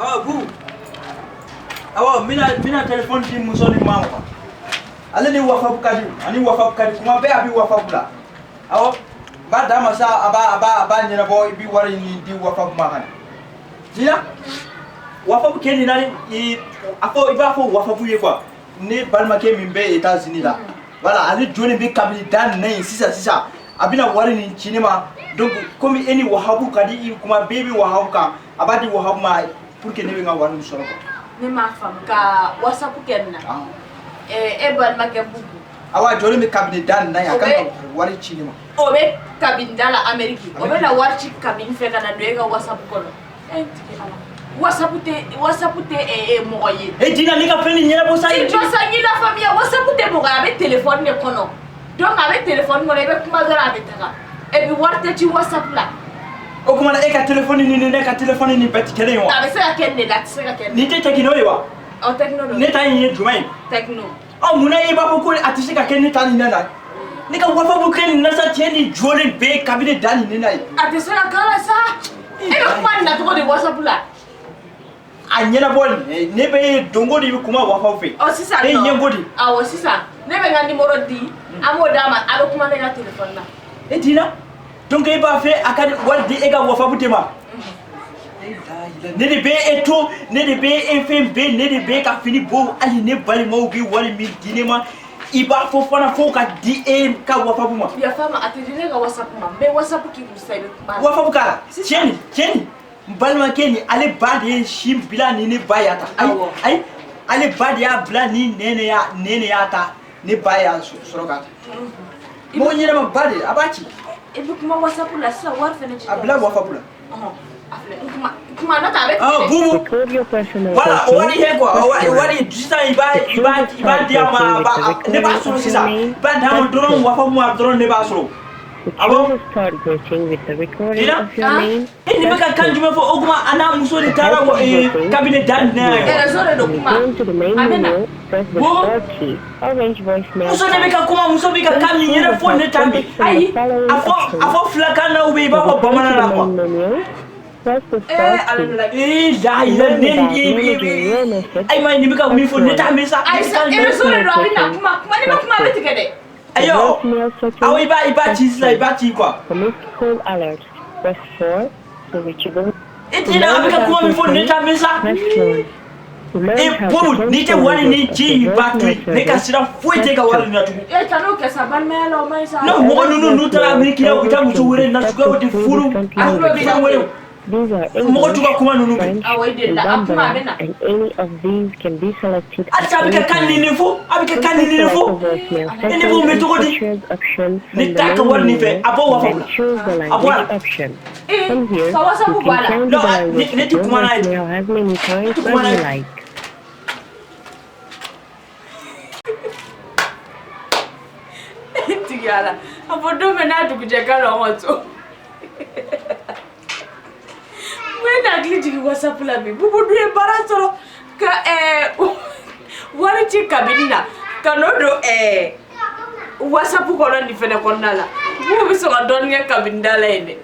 Awɔ Bubu, awɔ, n bɛna téléphone di muso nin ma quoi. Ale ni WhatsApp ka di, ani WhatsApp ka di, kuma bɛɛ a bɛ WhatsApp la. Awɔ, n b'a d'a ma sa, a b'a ɲɛnabɔ, i bɛ wari nin di WhatsApp ma ka na. Dina, WhatsApp kɛ nin na i a fɔ, i b'a fɔ WhatsApp ye quoi. Ne balimakɛ min bɛ États-Unis la. Voilà, ale jɔlen bɛ kabini da nin na yen sisan sisan. A bɛna wari nin ci ne ma. Donc komi e ni WhatsApp ka di, i kuma bɛɛ bɛ WhatsApp kan, a b'a di WhatsApp ma pour que ne bɛ n ka wari nin sɔrɔ quoi. Ne m'a faamu ka WhatsApp kɛ nin na. Ah. E balimakɛ Bubu. Awa, a jɔlen bɛ kabini da nin na yen, a O kan bɛ- ka wari ci ne ma. O bɛ kabini da la Amérique. O bɛ na wari ci kabini fɛ ka na don e ka WhatsApp kɔnɔ. E tigi Ala. WhatsApp tɛ mɔgɔ ye. E Dina, ne ka fɛn nin ɲɛnabɔ sa. I jɔ sa, n y'i lafaamuya, WhatsApp tɛ mɔgɔ ye, a bɛ téléphone de kɔnɔ. Donc a bɛ téléphone kɔnɔ, i bɛ kuma dɔrɔn a bɛ taga. Et puis wari tɛ ci WhatsApp la. O kuma na, e ka téléphone ni ne ka téléphone ni bɛɛ tɛ kelen ye wa? A bɛ se ka kɛ nin de la, a tɛ se ka kɛ nin. Nin tɛ Tecno ye wa? Ɔ, Tecno don. Ne ta in ye jumɛn ye? Tecno. Ɔ, munna e b'a fɔ ko a tɛ se ka kɛ ne ta nin na? Ne ka WhatsApp kɛ nin na sa, cɛ nin jɔlen bɛ kabini da nin ne na ye. A tɛ se ka k'a la sa. E bɛ kuma nin na cogo di WhatsApp la? A ɲɛnabɔ, ne bɛ don o don i bɛ kuma WhatsApp fɛ. Ɔ, sisan Ne nɔ. ɲɛ ko di. Awɔ, sisan ne bɛ n ka numéro di, an b'o d'a ma, a bɛ kuma ne ka téléphone na. E Dina, donc e b'a fɛ a ka wari di e ka WhatsApp de ma? Ne de bɛ e to, ne de bɛ e fɛn bɛɛ, ne de bɛ ka fini bɔ, hali ne balimaw bɛ wari min di ne ma, i b'a fɔ fana fo ka di e ka WhatsApp ma. Yafa ma, a tɛ di ne ka WhatsApp ma. N bɛ WhatsApp k'i kun sisan, i bɛ kuma la. WhatsApp k'a la. Tiɲɛ nin, tiɲɛ nin, n balimakɛ nin, ale ba de ye sin bila ni ne ba y'a ta. Ayi. Awɔ. Ayi, ale ba de y'a bila ni nɛnɛ y'a ta, ne ba y'a sɔrɔ k'a ta. Mɔgɔ ɲɛnama ba de a b'a ci. I bɛ kuma WhatsApp la sisan, wari fɛnɛ ci. A bila WhatsApp la. Ɔhɔn, a filɛ, n kuma kuma n'o tɛ a bɛ Ah, tigɛ. Bubu. Record your personal Voilà, o wari kɛ quoi, o wari Press wari sisan, i b'a di a ma, a b'a ne b'a sɔrɔ sisan. I b'a d'a ma dɔrɔn, WhatsApp ma dɔrɔn, ne b'a sɔrɔ. To Ah bon? choose a start greeting with the recording Dina? of your Ah? name, E nin bɛ ka kan jumɛn fɔ? O tuma a n'a muso de taara wa kabini da nin na yan. Réseau de don, kuma. Return to the main A bɛ na. menu, press the Bon. star key. Arrange voicemail. Muso de bɛ ka kuma, muso bɛ ka kan min yɛrɛ fɔ, ne ta min. Ayi. A fɔ filakan na ou bien i b'a fɔ bamanan na quoi. Menu, press the Eh, star ala key. la. Ee, la ila ne ni ayi ma nin bɛ ka min fɔ, ne t'a mɛn sa. Ayi sa, réseau de don, a bɛ na, kuma kuma, n'i ma kuma a bɛ tigɛ dɛ. Ayi, Voicemail settings, awɔ, i b'a ci sisan, i b'a ci quoi. For missed call alert, press 4 to reach a E Dina, a bɛ ka kuma min fɔ, ne t'a mɛn sa. Press 1. To learn E how to Bubu, n'i tɛ cancel wari ni the ci, i b'a to yen. Ne ka sira foyi t'e ka wari nin na tugun. E kan'o kɛ sa, balimaya la, o ma ɲi sa. Ne mɔgɔ ninnu, n'u taara Ameriki la, u bɛ taa muso wɛrɛ nasuguyaw de furu. A tulo b'i la. Fɛn wɛrɛw. These are Mɔgɔ t'u ka kuma ninnu mɛn. French, Awɔ, i delila. A kuma, a bɛ na. and any of these can be selected at Halisa a bɛ ka any kan time. nin nin fɔ, a bɛ ka kan nin nin fɔ. E ne b'o mɛn cogo di? Ne t'a ka wari nin fɛ, a bɔ WhatsApp la. Choose the A bɔ a la. language option. Eh, From here, ka WhatsApp you bɔ a can la. change Non, the ah, language ne of ti your kuma n'a ye. voicemail as many times Kuma as n'a you ye. like. Tigi ala. A fɔ don bɛ n'a dugujɛ ka na anw ka so. N bɛ na hakili jigin WhatsApp la bi. Bubu dun ye baara sɔrɔ ka wari ci kabini na ka n'o don WhatsApp kɔnɔ nin fɛnɛ kɔnɔna la. Bubu bɛ sɔn ka dɔɔnin kɛ kabini da la yen dɛ.